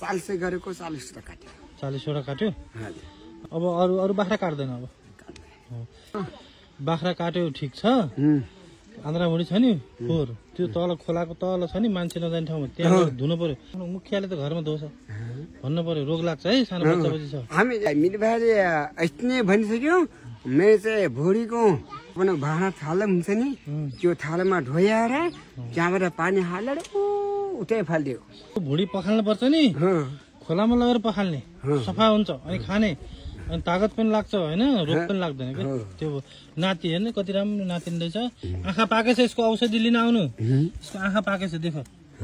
40 गरेको 40 वटा काट्यो। 40 वटा काट्यो। हजुर। अब अरू बाख्रा काट्दैन अब। बाख्रा काट्यो ठिक छ। आन्द्राभुँडी छ नि फोहोर त्यो तल खोलाको तल छ नि मान्छे नजाने ठाउँमा त्यहाँ धुनु पर्यो। मुखियाले त घरमा धोछ भन्नु पर्यो रोग लाग्छ है सानो बच्चा बच्ची छ। हामी मिली भाइले यति भनिसक्यौँ मेरो चाहिँ भुँडीको आफ्नो भाँडा थाला हुन्छ नि त्यो थालामा धोएर त्यहाँबाट पानी हालेर उतै फालिदियो। भुँडी पखाल्नु पर्छ नि खोलामा लगेर पखाल्ने सफा हुन्छ अनि खाने अनि तागत पनि लाग्छ होइन रोग पनि लाग्दैन क्या। त्यो नाति हेर्ने कति राम्रो नातिन रहेछ। आँखा पाकेछ यसको औषधि लिन आउनु। यसको आँखा पाकेछ देख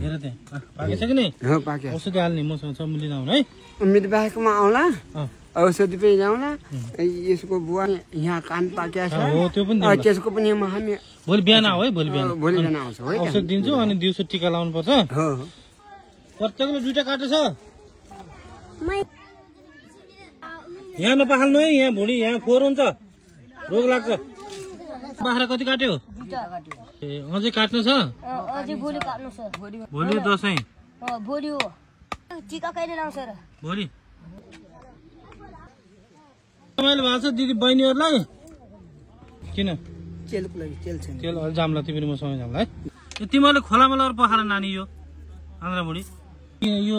हेर त्यहाँ आँखा पाकेछ कि नै औषधि हाल्ने मसँग छ लिन आउनु है। मिली भाइकोमा आउला औषधि पनि ल्याउला। यसको बुवा यहाँ कान पाकेको छ त्यो पनि त्यसको पनि हामी भोलि बिहान आऊ है। भोलि बिहान आउँछौँ है औषधि दिन्छु अनि दिउँसो टिका लाउनु पर्छ। प्रत्येकले 2टा काटेछ। यहाँ नपखाल्नु है यहाँ भुँडी यहाँ फोहोर हुन्छ रोग लाग्छ। बाख्रा कति काट्यो? ए अझै काट्नु छ? भोलि काट्नु छ। भोलि दसैँ भोलि हो टिका कहिले लाउँछ र? भोलि तपाईँले भएको छ दिदी बहिनीहरूलाई किन तेलको लागि तेल छैन। तेल अलि जाम्ला तिमीले मसँग जाम्ला है। तिमीहरूले खोलामा लगेर पखाएर नानी यो आन्द्राभुँडी यो